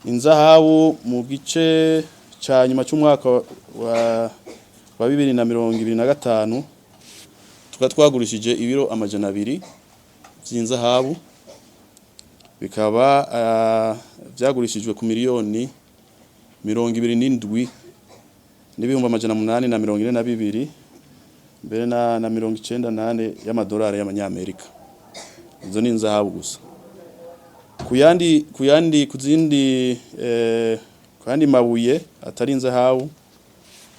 Inzahabu mu gice ca nyuma c'umwaka wa 2025 tukaba twagurishije ibiro 200 vy'inzahabu, bikaba vyagurishijwe ku miliyoni 27 n'ibihumbi 842 mbere na 94 y'amadolari y'amanyamerika. Izo ni inzahabu gusa. Kuyandi kuzindi kuyandi mabuye atari inzahabu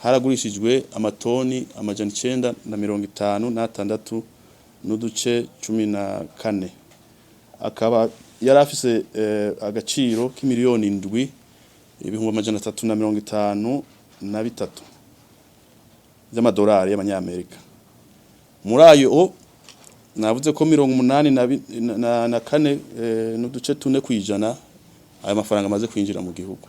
haragurishijwe amatoni 956 n'uduce 14, akaba yari afise agaciro k'imiliyoni 7 ibihumbi 353 by'amadolari y'amanyamerika. Muri ayo navuze ko 84 n'uduce 4 kwijana ayo mafaranga amaze kwinjira mu gihugu.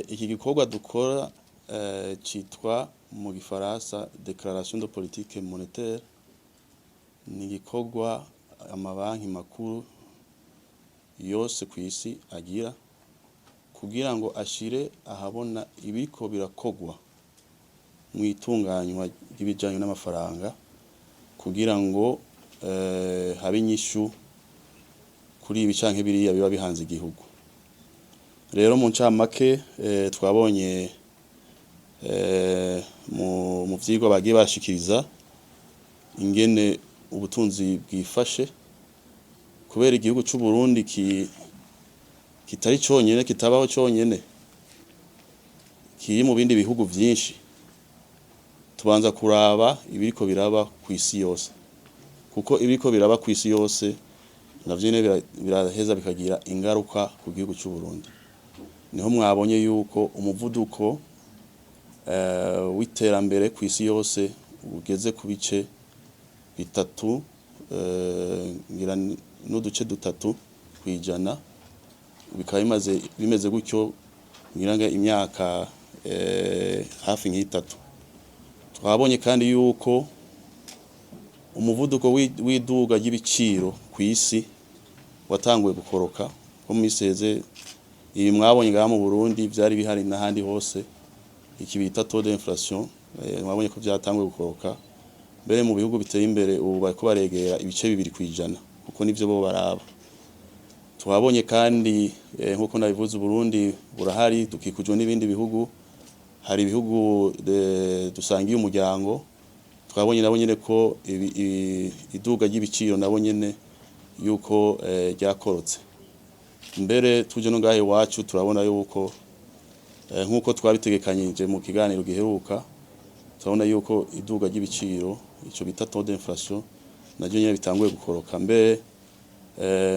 Iki gikorwa dukora citwa mu gifaransa déclaration de politique monétaire, ni igikorwa amabanki makuru yose kw'isi agira kugira ngo ashire ahabona ibiriko birakogwa mu itunganywa ry'ibijanye n'amafaranga, kugira ngo habe inyishu kuri ibi canke biriya biba bihanze igihugu. Rero mu ncamake, twabonye mu vyigwa bagiye bashikiriza ingene ubutunzi bwifashe, kubera igihugu c'u Burundi kitari conyene, kitabaho conyene, kiri mu bindi bihugu vyinshi. Tubanza kuraba ibiriko biraba kw'isi yose, kuko ibiriko biraba kw'isi yose navyo nyene biraheza bikagira ingaruka ku gihugu c'u Burundi. Niho mwabonye yuko umuvuduko w'iterambere kw'isi yose ugeze ku bice 3 ngira n'uduce 3 kwijana, bikaba bimaze bimeze gutyo ngira ngo imyaka hafi nk'itatu. Twabonye kandi yuko umuvuduko w'iduga ry'ibiciro kw'isi watanguye gukoroka ko mu misi iheze. Ibi mwabonye ngaha mu Burundi vyari bihari n'ahandi hose, iki bita taux d'inflation, mwabonye ko vyatanguye gukoroka. Mbere mu bihugu biteye imbere ubu bariko baregera ibice 2 kwijana, kuko nivyo bo baraba. Twabonye kandi, nkuko nabivuze, Burundi burahari, dukikujwe n'ibindi bihugu, hari ibihugu dusangiye umuryango. Twabonye nabo nyene ko iduga ry'ibiciro nabo nyene yuko ryakorotse. Mbere tuje no ngahe iwacu turabona yuko, nkuko twabitegekanyije mu kiganiro giheruka, turabona yuko iduga ry'ibiciro, ico bita taux d'inflation, naryo nyene bitanguye gukoroka. Mbere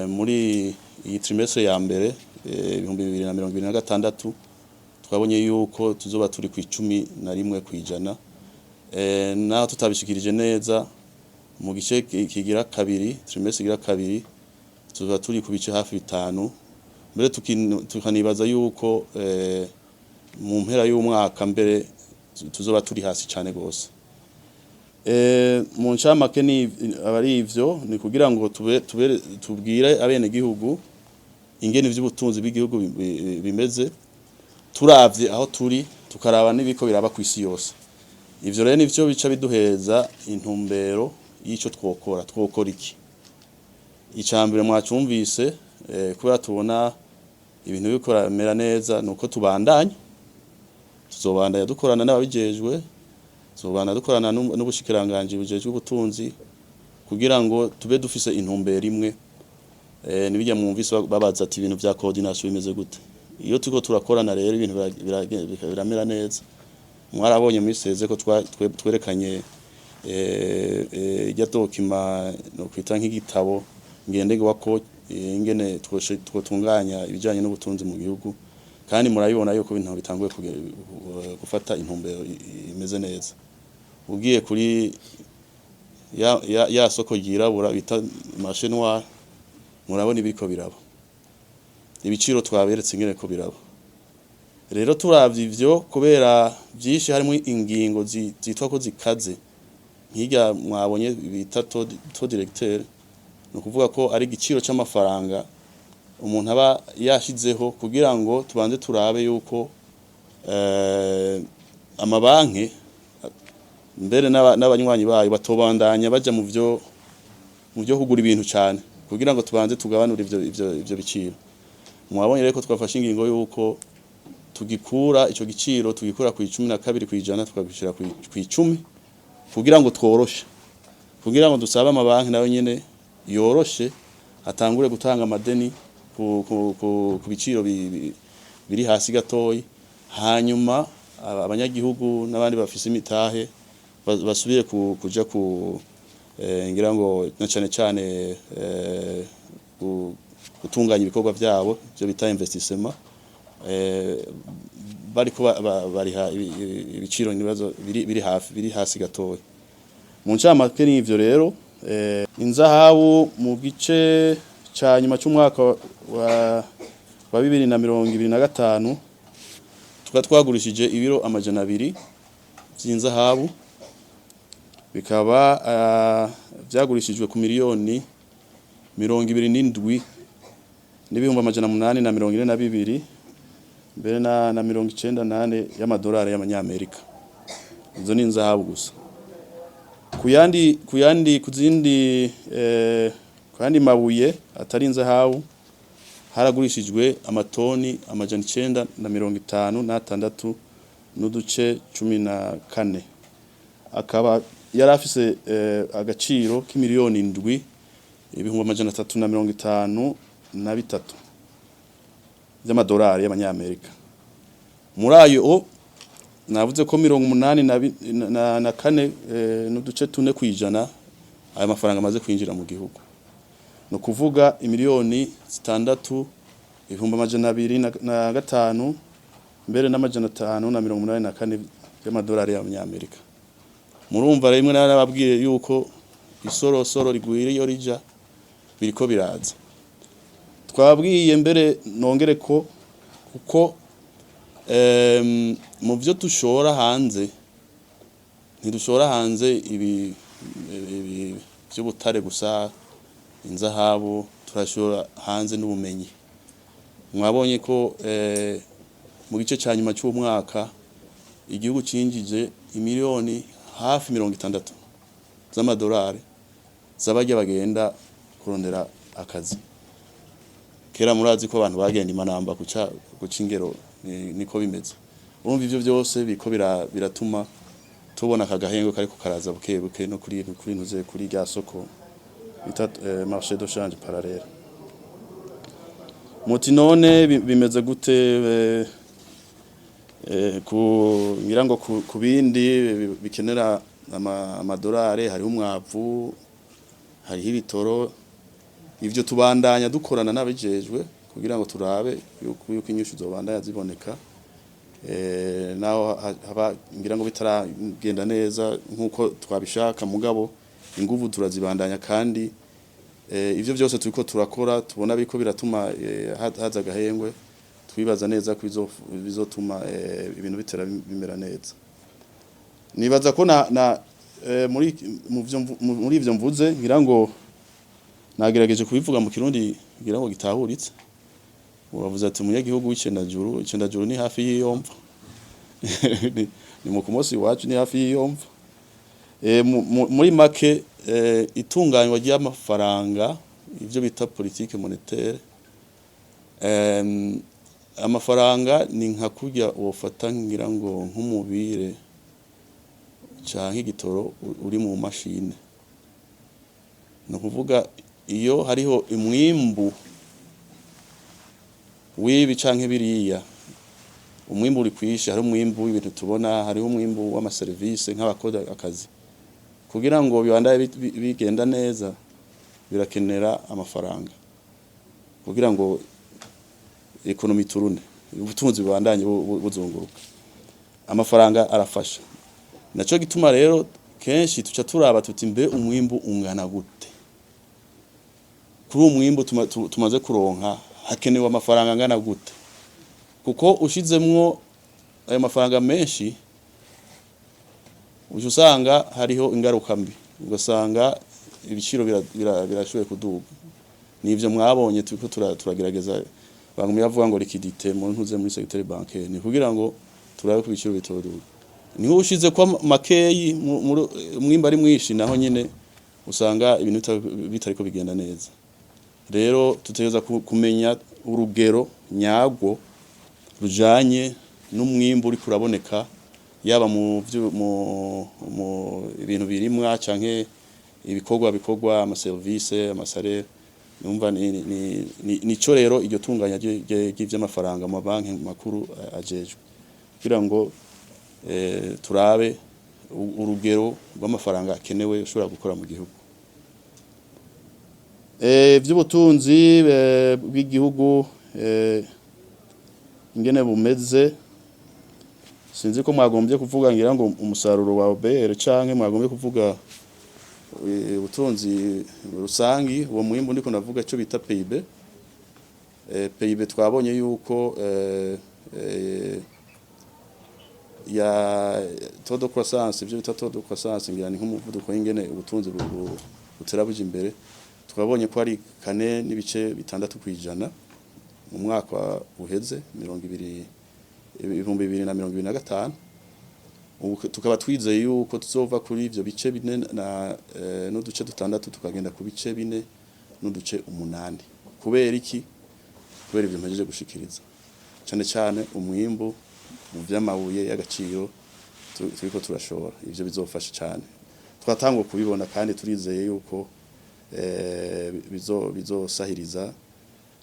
muri iyi trimestre ya mbere 2026 twabonye yuko tuzoba turi ku 11 kwijana. Naho tutabishikirije neza, mu gice kigira kabiri, trimestre igira kabiri, tuzoba turi ku bice hafi 5. Mbere tukanibaza yuko mu mpera y'umwaka mbere tuzoba turi hasi cane gose. Mu ncamake ni abari ivyo, ni kugira ngo tube tubwire abene gihugu ingene ivy'ubutunzi bw'igihugu bimeze, turavye aho turi, tukaraba n'ibiko biraba kw'isi yose. Ivyo rero nivyo bica biduheza intumbero y'ico twokora. Twokora iki? Icambere mwacumvise, kubera tubona ibintu biriko biramera neza, nuko tubandanya, tuzobandanya dukorana n'ababijejwe, tuzobandanya dukorana n'ubushikiranganji bujejwe ubutunzi, kugira ngo tube dufise intumbero imwe. Nibijya mwumvise babaza ati ibintu vya coordination bimeze gute? Iyo turiko turakorana rero ibintu biramera neza. Mwarabonye muri seze ko twerekanye irya document no kwita nk'igitabo ngenderwako ingene twotunganya ibijanye n'ubutunzi mu gihugu, kandi murabibona yuko ibintu bitanguye gufata intumbero imeze neza. Ugiye kuri ya soko ryirabura bita marché noir, murabona ibiriko biraba, ibiciro twaberetse ingene ko biraba. Rero turavye ivyo, kubera vyinshi harimo ingingo zitwa ko zikaze. Nk'irya mwabonye bita taux directeur, ni ukuvuga ko ari igiciro c'amafaranga umuntu aba yashizeho kugira ngo tubanze turabe yuko amabanki mbere n'abanywanyi bayo batobandanya baja mu vyo kugura ibintu cyane, kugira ngo tubanze tugabanure ivyo biciro. Mwabonye rero ko twafashe ingingo yuko tugikura ico giciro, tugikura ku 12% tukagishira ku 10, kugira ngo tworoshe, kugira ngo dusabe amabanki nayo nyene yoroshe, atangure gutanga amadeni ku biciro biri hasi gatoyi, hanyuma abanyagihugu n'abandi bafise imitahe basubire kuja ku ngira ngo na cane cane gutunganya ibikorwa vyabo, ivyo bita investissement, bariko bariha ibiciro nibazo biri hafi, biri hasi gatoya. Mu ncamake n'ivyo rero. Inzahabu mu gice ca nyuma c'umwaka wa 2025 tukaba twagurishije ibiro 200 vy'inzahabu, bikaba vyagurishijwe ku miliyoni 27 n'ibihumbi 842 mbere na 94 y'amadolari y'amanyamerika. Izo ni inzahabu gusa. Ku yandi kuzindi ku yandi mabuye atari inzahabu, haragurishijwe amatoni 956.14, akaba yari afise agaciro k'imiliyoni 7 ibihumbi 353 by'amadolari y'amanyamerika. Muri ayo navuze ko 84 n'uduce 4% ayo mafaranga amaze kwinjira mu gihugu, ni ukuvuga imiliyoni 6 ibihumbi 205 mbere na 584 by'amadolari y'amanyamerika. Murumva rimwe narababwiye yuko isorosoro rigwira iyo rija, biriko biraza. Twabwiye mbere nongere ko kuko mu byo dushora hanze, ntidushora hanze ibi by'ubutare gusa, inzahabu, turashora hanze n'ubumenyi. Mwabonye ko mu gice ca nyuma cy'umwaka igihugu cinjije imiliyoni hafi 60 z'amadolari z'abarya bagenda kurondera akazi. Kera murazi ko abantu bagenda imanamba guca ingero, niko bimeze. Urumva ivyo byose biko biratuma tubona aka gahengo kariko karaza buke buke no kuri ntuze kuri rya soko bita marché de change parallèle. Muti none bimeze gute ku ngira ngo ku bindi bikenera amadolari? Hariho umwavu, hariho ibitoro. Ivyo tubandanya dukorana n'abijejwe kugira ngo turabe yuko inyishu zobandanya ziboneka, naho haba ngira ngo bitaragenda neza nkuko twabishaka, mugabo inguvu turazibandanya. Kandi ivyo byose turiko turakora tubona biko biratuma haza agahengwe, twibaza neza ko bizotuma ibintu bitera bimera neza. Nibaza ko na muri ivyo mvuze, ngira ngo nagerageje kubivuga mu Kirundi ngira ngo gitahuritse. Uravuze ati umunyagihugu w'Icendajuru, Icendajuru ni hafi y'iyomva, ni mu kumosi iwacu, ni hafi y'iyomva. Muri make, itunganywa ry'amafaranga, ivyo bita politique monétaire, amafaranga ni nka kurya wofata ngira ngo nk'umubire canke igitoro uri mu mashine. Ni ukuvuga iyo hariho umwimbu w'ibi canke biriya, umwimbu uri kwishi, hari umwimbu w'ibintu tubona, hariho umwimbu w'amaserivisi nk'abakora akazi, kugira ngo bibandanye bigenda neza birakenera amafaranga kugira ngo économie tourne, ubutunzi bubandanye buzunguruka. Amafaranga arafasha. Naco gituma rero kenshi tuca turaba tuti: mbe umwimbu ungana gute? Kuri uwo mwimbu tumaze kuronka hakenewe amafaranga angana gute? Kuko ushizemwo ayo mafaranga menshi Uca usanga hariho ingaruka mbi, ugasanga ibiciro birashoboye kuduga. Nivyo mwabonye turiko turagerageza, bagumye bavuga ngo liquidité mu ntuze muri secteur bancaire, ni kugira ngo turabe ko ibiciro bitoduga. Niho ushize ko makeyi umwimbu ari mwinshi, naho nyene usanga ibintu bitariko bigenda neza. Rero tutegereza kumenya urugero nyarwo rujanye n'umwimbu uriko uraboneka, yaba mu ibintu birimwa canke ibikorwa bikorwa, ama service, ama salaire. Numva nico rero iryo tunganya ry'ivy'amafaranga mu mabanki makuru ajejwe, kugira ngo turabe urugero rw'amafaranga akenewe ushobora gukora mu gihugu. Vy'ubutunzi bw'igihugu ingene bumeze, sinzi ko mwagombye kuvuga ngira ngo umusaruro wa OBR, canke mwagombye kuvuga ubutunzi rusangi, uwo mwimbu ndiko ndavuga ico bita PIB. PIB twabonye yuko ya taux de croissance, ivyo bita taux de croissance, ngira ni nk'umuvuduko w'ingene ubutunzi butera buja imbere, twabonye ko ari 4.6% mu mwaka uheze 2025. Ubu tukaba twizeye yuko tuzova kuri ivyo bice 4 na n'uduce 6, tukagenda ku bice 4.8. Kubera iki? Kubera ibyo mpejeje gushikiriza, cane cane umwimbu mu vy'amabuye y'agaciro turiko turashora. Ivyo bizofasha cane, twatangwa kubibona, kandi turizeye yuko bizosahiriza.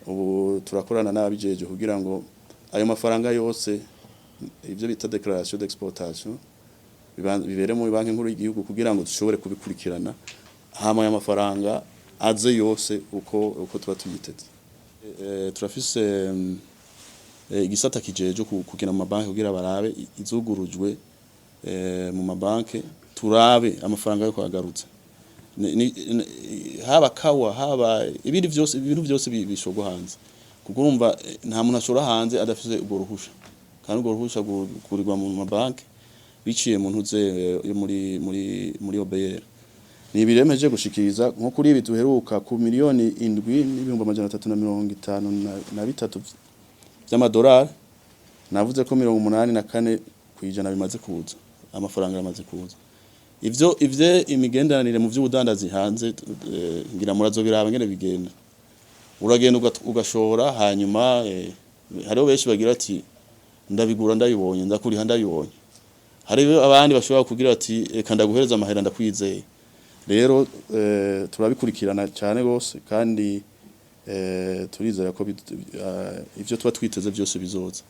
Ubu turakorana n'ababijeje kugira ngo ayo mafaranga yose, ivyo bita déclaration d'exportation, bibere mu Banki Nkuru y'igihugu, kugira ngo dushobore kubikurikirana, hama ayo mafaranga aze yose uko tuba tuyiteze. Turafise igisata kijeje kugena mu mabanki kugira barabe izugurujwe mu mabanki, turabe amafaranga yo kwagarutse. Haba kawa, haba ibindi vyose, ibintu vyose bishorwa hanze, kuko urumva nta muntu ashora hanze adafise urwo ruhusha, kandi urwo ruhusha gukurirwa mu mabanki biciye mu ntuze yo muri OBR. Ni ibiremeje gushikiriza nko kuri ibi duheruka ku 7,353,000 vy'amadolari. Navuze ko 84% bimaze kuza, amafaranga yamaze kuza. Ivyo imigenderanire mu vy'ubudandazi hanze, ngira murazobiraba ngene bigenda. Uragenda ugashora, hanyuma hariho benshi bagira ati: "Ndabigura ndabibonye, ndakuriha ndabibonye." Hariho abandi bashobora kugira ati: "Reka ndaguhereza amahera, ndakwizeye." Rero turabikurikirana cyane gose, kandi turizera ko ivyo tuba twiteze byose bizoza.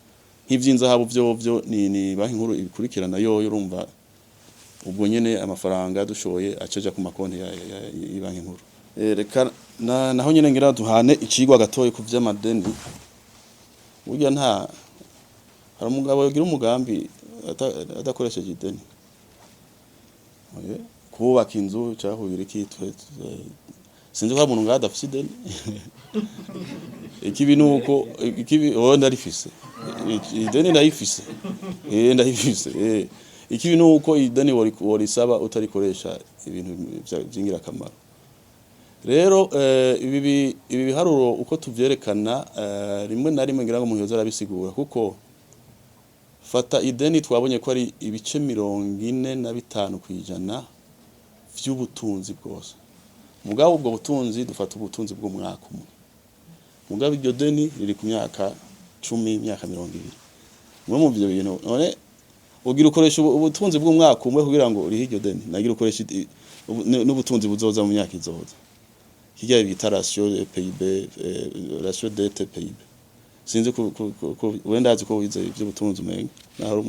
Nk'ivy'inzahabu vyo ni Banki Nkuru ibikurikirana yo, urumva ubwo nyene amafaranga dushoye acaja ku makonti ya Banki Nkuru. Reka naho nyene ngira duhane icigwa gatoyi ku vy'amadeni. Burya nta hari umugabo yogira umugambi adakoresheje ideni? Kubaka inzu cyangwa kugira iki, sinzi ko hari umuntu ngaha adafise ideni. Ikibi nuko ikibi, oh, ndarifise ideni, ndayifise, ndayifise. Ikibi nuko ideni worisaba utarikoresha ibintu vy'ingirakamaro. Rero ibi biharuro uko tuvyerekana, rimwe na rimwe ngira ngo umuntu yoza arabisigura, kuko fata ideni twabonye ko ari ibice 45% vy'ubutunzi bwose. Mugabo ubwo butunzi dufata ubutunzi bw'umwaka umwe, mugabo iryo deni riri ku myaka 10, imyaka 20. Mwe mu ivyo bintu none ugira ukoresha ubutunzi bw'umwaka umwe kugira ngo urihe iryo deni, nagira ukoresha n'ubutunzi buzoza mu myaka izoza. Kirya bita ratio PIB, ratio dette PIB. Sinzi ko wenda azi ko wize ivy'ubutunzi, umenga naho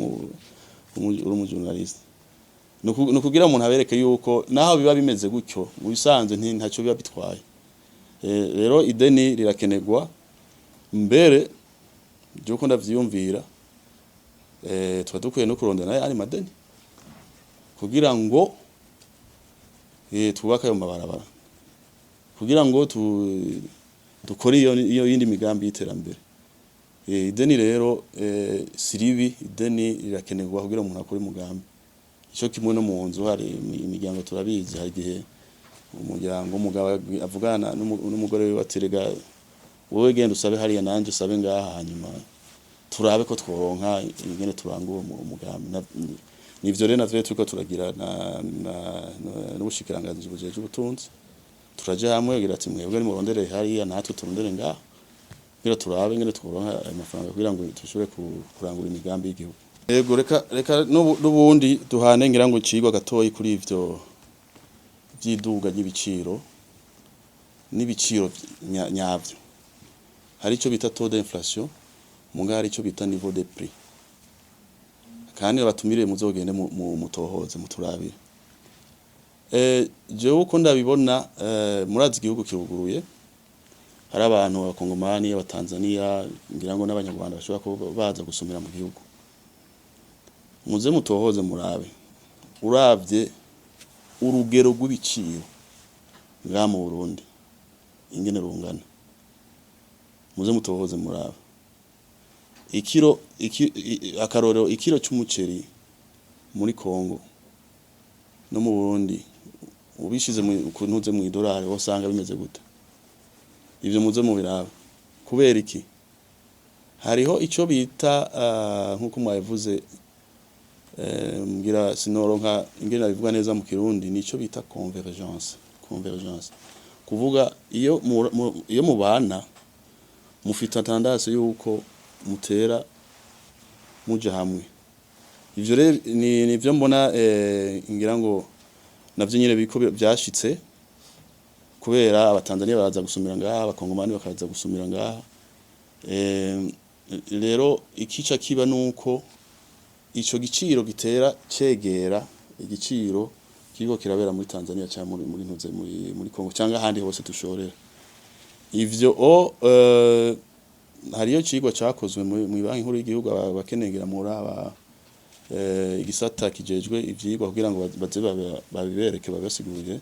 uri umu journaliste. Nukugira umuntu abereke yuko naho biba bimeze gutyo, mu bisanzwe ntacyo biba bitwaye. Rero ideni rirakenerwa. Mbere byuko ndavyiyumvira, tuba dukwiye no kurondera n'ayandi madeni kugira ngo twubake ayo mabarabara, kugira ngo dukore iyo yindi migambi y'iterambere. Ideni rero si ribi, ideni rirakenerwa kugira umuntu akore umugambi. Ico kimwe no mu nzu, hari imiryango, turabizi, hari igihe umuryango umugabo avugana n'umugore wiwe ati: "Rega wowe genda usabe hariya, nanje usabe ngaha, hanyuma turabe ko tworonka ingene turangura umugambi." Nivyo rero navyo turiko turagira n'ubushikiranganji bujejwe ubutunzi. Turaja hamwe kugira ati: "Mwebwe nimurondere hariya, natwe turondere ngaha, kugira turabe ingene tworonka ayo mafaranga kugira ngo dushobore kurangura imigambi y'igihugu." Yego, reka n'ubundi duhane ngira ngo icigwa gatoyi kuri ivyo vy'iduga ry'ibiciro n'ibiciro nyavyo. Hari ico bita taux d'inflation, muga hari ico bita niveau de prix. Kandi batumire muzogende mutohoze, muturabire. Jewe uko ndabibona, murazi igihugu kiruguruye, hari abantu, abakongomani, abatanzania, ngira ngo n'abanyarwanda bashobora kuba baza gusumira mu gihugu. Muze mutohoze murabe. Uravye urugero rw'ibiciro ngaha mu Burundi ingene rungana, muze mutohoze murabe ikiro akarorero, ikiro c'umuceri muri Kongo no mu Burundi, ubishize mu kuntuze mu idolari, wosanga bimeze gute? Ivyo muze mubirabe. Kubera iki? Hariho ico bita, nkuko mwabivuze, mbwira sinoronka ingene nabivuga neza mu Kirundi, nico bita convergence. Convergence kuvuga iyo mubana mufite tendance yuko mutera muja hamwe. Ivyo rero ni nivyo mbona, ngira ngo navyo nyene biko vyashitse kubera abatanzania baraza gusumira ngaha, abakongomani bakaza gusumira ngaha. Rero ikica kiba nuko ico giciro gitera cegera igiciro kiriko kirabera muri Tanzania cyangwa muri ntuze muri Kongo cyangwa ahandi hose dushorera. Ivyo o hariyo cigwa cakozwe muri Banki Nkuru y'igihugu, abakenengera muri aba igisata kijejwe ivyigwa kugira ngo baze babibereke, babasigurire.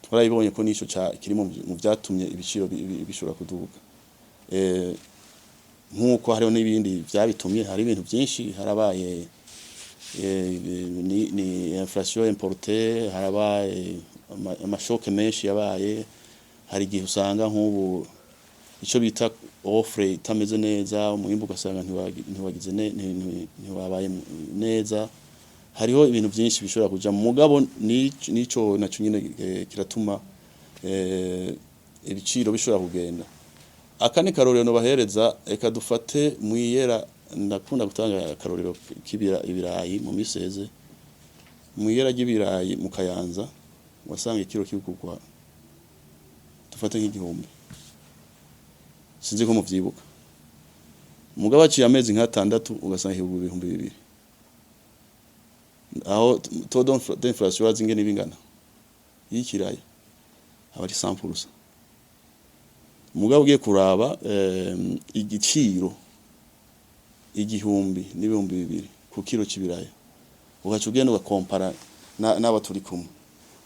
Twarabibonye ko nico kiri mu vyatumye ibiciro bishobora kuduga, nkuko hariho n'ibindi vyabitumye. Hari ibintu byinshi harabaye, ni inflation importée, harabaye ama chocs menshi yabaye. Hari igihe usanga nk'ubu ico bita offre itameze neza, umwimbu ugasanga ntiwagize ntiwabaye neza. Hariho ibintu byinshi bishobora kuja, mugabo nico naco nyine kiratuma ibiciro bishobora kugenda. Akandi karorero bahereza, eka dufate mwiyera, ndakunda gutanga akarorero k'ibirayi. Mu miseze mwiyera ry'ibirayi mu Kayanza, wasanga ikiro kigurwa, dufate nk'igihumbi, sinzi ko muvyibuka. Mugabo aciye amezi nk'atandatu ugasanga ihumbi 2000. Aho taux d'inflation wazi ingene bingana y'ikiraya aba ari 100%. Mugabo ugiye kuraba igiciro igihumbi n'2000 ku kiro c'ibiraya, ugaca ugenda ugakompara n'aba turi kumwe,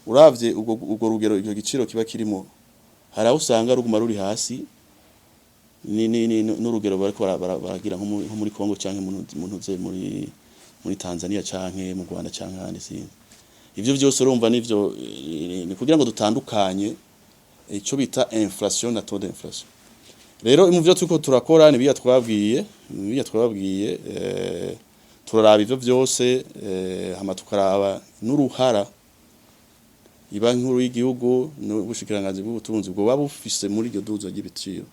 uravye ubwo rugero icyo giciro kiba kirimo, hari aho usanga ruguma ruri hasi ni n'urugero bariko baragira nko muri Kongo canke mu ntuze muri Tanzania canke mu Rwanda canke ahandi, sinzi. Ivyo vyose urumva nivyo ni kugira ngo dutandukanye ico bita inflation na taux d'inflation. Rero mu vyo turiko turakora ni biya twababwiye, turaraba ivyo vyose, hama tukaraba n'uruhara Ibanki Nkuru y'igihugu n'ubushikiranganji bw'ubutunzi bwoba bufise muri iryo duza ry'ibiciro.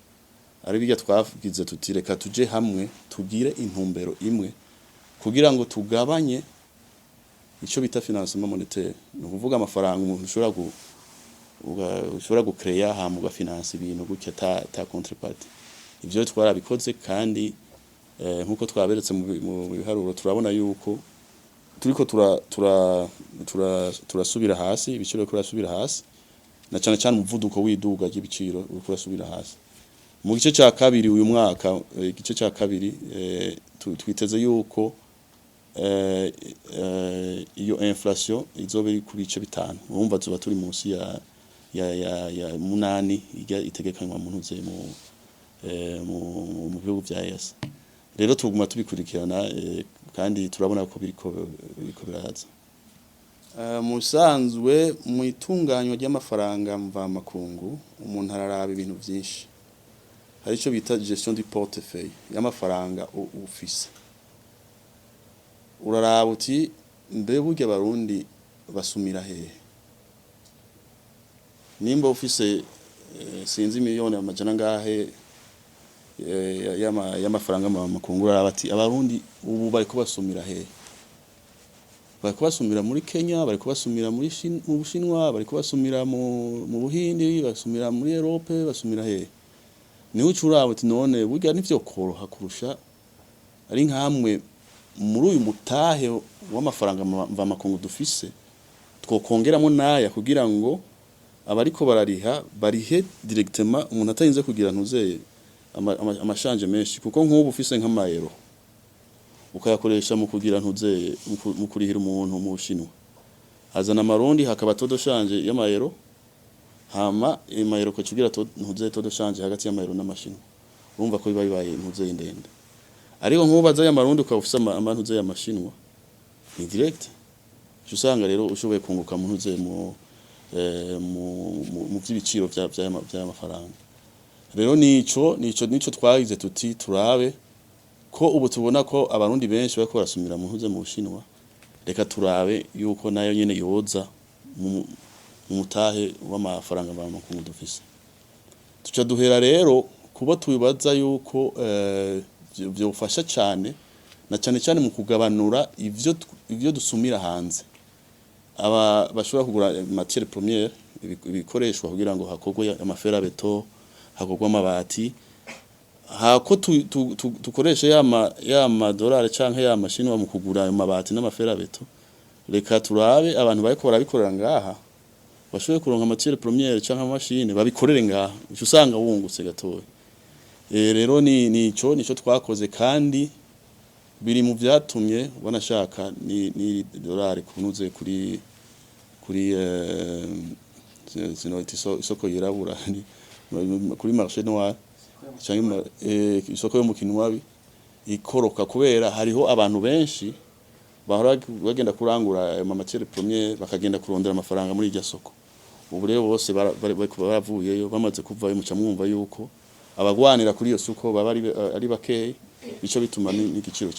Ari birya twagize tuti: "Reka tuje hamwe, tugire intumbero imwe kugira ngo tugabanye ico bita financement monétaire." Ni ukuvuga amafaranga umuntu ushobora ushobora gucreya hama ugafinansa ibintu gutya ta contrepartie. Ivyo twarabikoze kandi nkuko twaberetse mu biharuro, turabona yuko turiko tura tura tura turasubira hasi, ibiciro biriko birasubira hasi, na cane cane umuvuduko w'iduga ry'ibiciro uriko urasubira hasi. Mu gice ca kabiri uyu mwaka, igice ca kabiri, twiteze yuko iyo inflation izoba iri ku bice 5. Urumva tuba turi munsi ya 8 ijya itegekanywa mu ntuze mu bihugu vya EAC. Rero tuguma tubikurikirana, kandi turabona ko biriko biraza. Mu bisanzwe mu itunganywa ry'amafaranga mvamakungu, umuntu araraba ibintu vyinshi. Hari ico bita gestion du portefeuille y'amafaranga ufise. Uraraba uti: "Mbe burya abarundi basumira hehe?" Nimba ufise sinzi miliyoni amajana ngahe y'amafaranga mvamakungu, uraraba ati: "Abarundi ubu bariko basumira hehe? Bariko basumira muri Kenya, bariko basumira mu Bushinwa, bariko basumira mu Buhindi, basumira muri Europe, basumira hehe?" Niho uca uraba uti: "None burya nivyo koroha kurusha ari nkamwe muri uyu mutahe w'amafaranga mvamakungu dufise twokongeramo naya, kugira ngo abariko barariha barihe directement, umuntu atarinze kugira ntuzeye ama change menshi." Kuko nk'ubu ufise nk'amayero ukayakoresha mu kugira ntuzeye mu kurihira umuntu mu Bushinwa, azana amarundi, hakaba taux de change y'amayero, hama amayero ukaca ugira ntuzeye taux de change hagati y'amayero n'amashinwa, urumva ko biba bibaye ntuzeye ndende. Ariko nk'ubu azanye amarundi, ukaba ufise amantuze y'amashinwa, ni direct. Uca usanga rero ushoboye kunguka mu ntuze mu vy'ibiciro vy'aya mafaranga. Rero nico twagize tuti: "Turabe ko ubu tubona ko abarundi benshi bariko barasumira mu ntuze mu Bushinwa, reka turabe yuko nayo nyene yoza mu mutahe w'amafaranga mvamakungu dufise." Tuca duhera rero kuba tubibaza yuko vyofasha cane, na cane cane mu kugabanura ivyo dusumira hanze. Aba bashobora kugura matière première, ibikoreshwa kugira ngo hakorwe ama fer à béton, hakorwe amabati, hako tukoreshe yama dolari canke ya mashinwa mu kugura ayo mabati n'ama fer à béton, reka turabe abantu bariko barabikorera ngaha, bashoboye kuronka matière première canke amashine, babikorere ngaha. Uca usanga wungutse gatoya. Rero ni nico twakoze, kandi biri mu vyatumye wanashaka ni dolari kunuze kuri sino isoko yirabura, kuri marché noir canke isoko yo mu Kinwabi ikoroka, kubera hariho abantu benshi bahora bagenda kurangura ayo ma matière première, bakagenda kurondera amafaranga muri iryo soko. Ubu rero bose bariko baravuyeyo. Bamaze kuvayo, muca mwumva yuko abagwanira kuri iyo soko baba ari bakeyi, bico bituma n'igiciro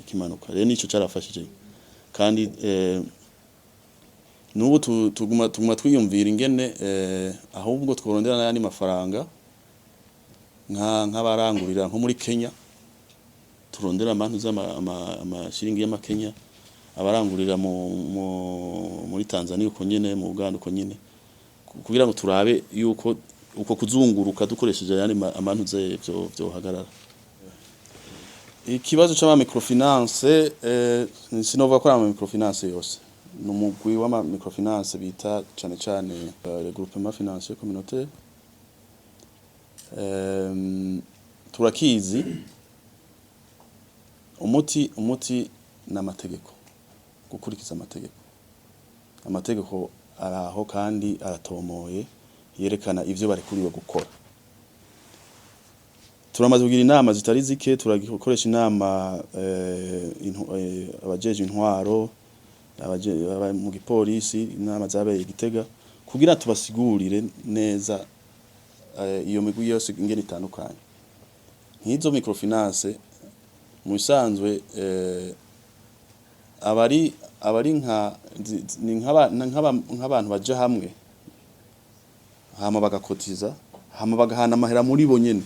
kimanuka. Rero nico carafashije, kandi nubu tuguma twiyumvira ingene ahubwo tworondera n'ayandi mafaranga, nk'abarangurira nko muri Kenya, turondera amantu z'amashiringi y'amakenya, abarangurira muri Tanzania uko nyene, mu Uganda uko nyene, kugira ngo turabe yuko uko kuzunguruka dukoresheje ayandi amantu ze vyo hagarara. Ikibazo c'ama microfinance, sinovuga ko ari ama microfinance yose, ni umugwi w'ama microfinance bita cane cane regroupement financier communautaire. Turakizi umuti n'amategeko, gukurikiza amategeko. Amategeko araho kandi aratomoye, yerekana ivyo barekuriwe gukora. Turamaze kugira inama zitari zike, turakoresha inama abajeje intwaro, mu gipolisi, inama zabereye Gitega kugira tubasigurire neza iyo migwi yose ingene itandukanye. Nk'izo microfinance, mu bisanzwe abari nka ni nk'abantu baja hamwe, hama bagakotiza, hama bagahana amahera muri bo nyene.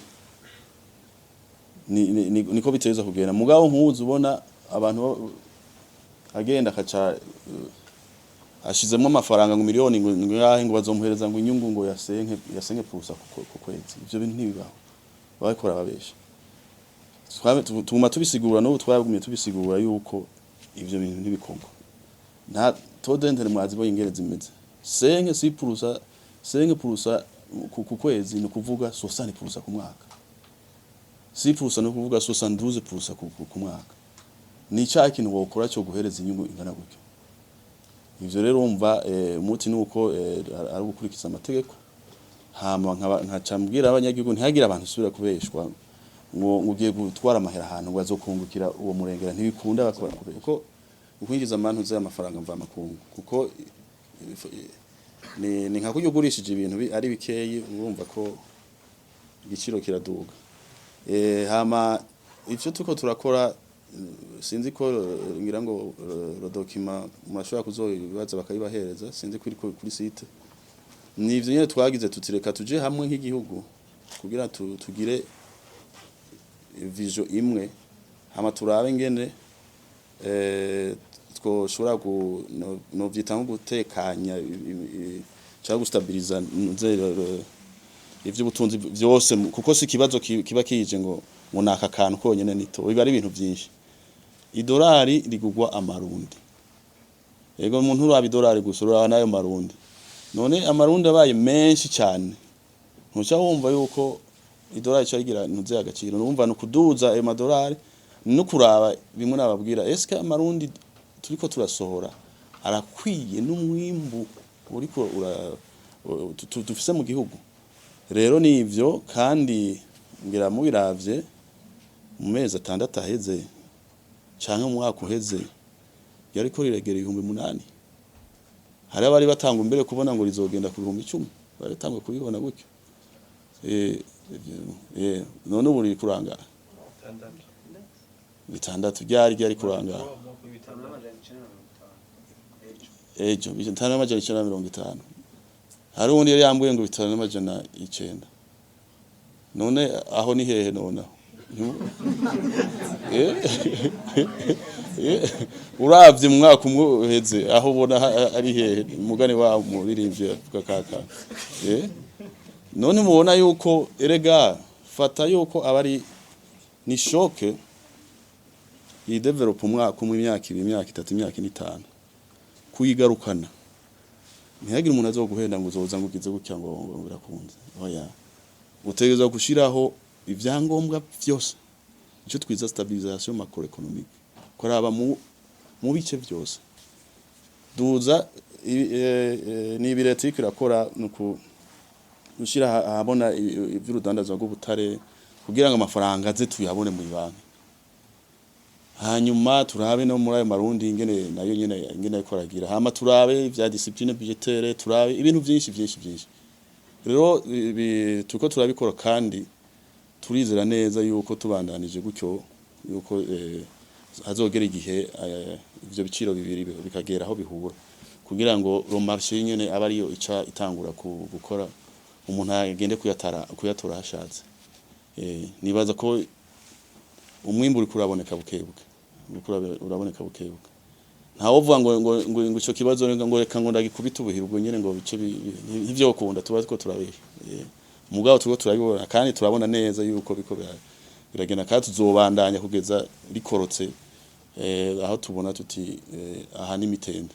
Niko biteza kugenda. Mugabo nkuzi ubona abantu agenda akaca ashizemwo amafaranga ngo miliyoni ngo ngahe, ngo bazomuhereza ngo inyungu ngo yasenke pusa ku kwezi. Ivyo bintu ntibibaho, babikora babesha. Tuguma tubisigura, n'ubu twagumye tubisigura yuko ivyo bintu ntibikorwa. Nta taux d'intérêt, mwazi bo ingene zimeze, 5 6%, 5% ku kwezi ni ukuvuga 60% ku mwaka, 6% ni ukuvuga 72% ku mwaka. Ni cya kintu wokora cyo guhereza inyungu ingana gutyo? Ivyo rero umva, umuti nuko ari gukurikiza amategeko, hama nkaca mbwira abanyagihugu ntihagire abantu usubira kubeshwa ngo ugiye gutwara amahera ahantu ngo azokungukira uwo murengera. Ntibikunda, bakora kuko Ukwinjiza amantuze y'amafaranga mvamakungu, kuko ni nka kurya ugurishije ibintu ari bikeyi, urumva ko igiciro kiraduga. Hama ivyo turiko turakora, sinzi ko ngira ngo le document murashobora kuzobibaza bakabibahereza, sinzi ko iri kuri site. Ni ivyo nyene twagize tutireka tuje hamwe nk'igihugu kugira tugire vision imwe, hama turabe ingene twoshobora novyita nko gutekanya cyangwa gustabiliza ivy'ubutunzi vyose, kuko si ikibazo kiba kije ngo naka kantu konyene, nito biba ari ibintu vyinshi. Idolari rigugwa amarundi, yego, umuntu uraba idolari gusa, uraba nayo marundi. None amarundi abaye menshi cyane, ntuca wumva yuko idolari ica rigira ntuze agaciro? Numva ni ukuduza ayo madolari no kuraba bimwe nababwira: eske amarundi turiko turasohora arakwiye n'umwimbu uriko dufise mu gihugu? Rero nivyo, kandi ngira mubiravye mu mezi 6 aheze canke mu mwaka uheze, yariko riregera 8000. Hari abari batanga imbere kubona ngo rizogenda ku 10,000, bari batangwe kubibona gutyo. None ubu riri kurangara 6, ryari kurangara ejo 5950. Hari uwundi yari yambwiye ngo 5900. None aho ni hehe? Nonaho uravye mu mwaka umwe uheze, aho ubona ari hehe? Umugani wa muririmbyi avuga kaka. None mubona yuko erega fata yuko aba ari ni choc yi develop umwaka umwe, imyaka 2, imyaka 3, imyaka 4, 5, kuyigarukana. Ntihagire umuntu azoguhenda ngo uzoza ngo ugize gutya ngo birakunze. Oya, utegerezwa gushiraho ivyangombwa vyose, ico twiza stabilisation macroéconomique, kuraba mu bice byose. Duza ni ibi leta iriko irakora, nuku gushira ahabona ivy'urudandazwa rw'ubutare kugira ngo amafaranga aze tuyabone mu banki, hanyuma turabe no muri ayo marundi ingene nayo nyene ingene ariko aragira, hama turabe ivya discipline budgétaire, turabe ibintu vyinshi vyinshi vyinshi. Rero turiko turabikora, kandi turizera neza yuko tubandanije gutyo yuko hazogera igihe ivyo biciro bibiri bikagera aho bihura, kugira ngo le marché nyene abe ariyo ica itangura gukora, umuntu agende kuyatora hashatse. Nibaza ko umwimbu uriko uraboneka bukebuke, uriko uraboneka bukebuke. Ntawovuga ngo ico kibazo ngo reka ngo ndagikubita ubuhiri ubwo nyene ngo bice ntivyokunda, tuba turiko turabesha. Mugabo turiko turabibona, kandi turabona neza yuko biko biragenda, kandi tuzobandanya kugeza rikorotse aho tubona tuti aha n'imitende.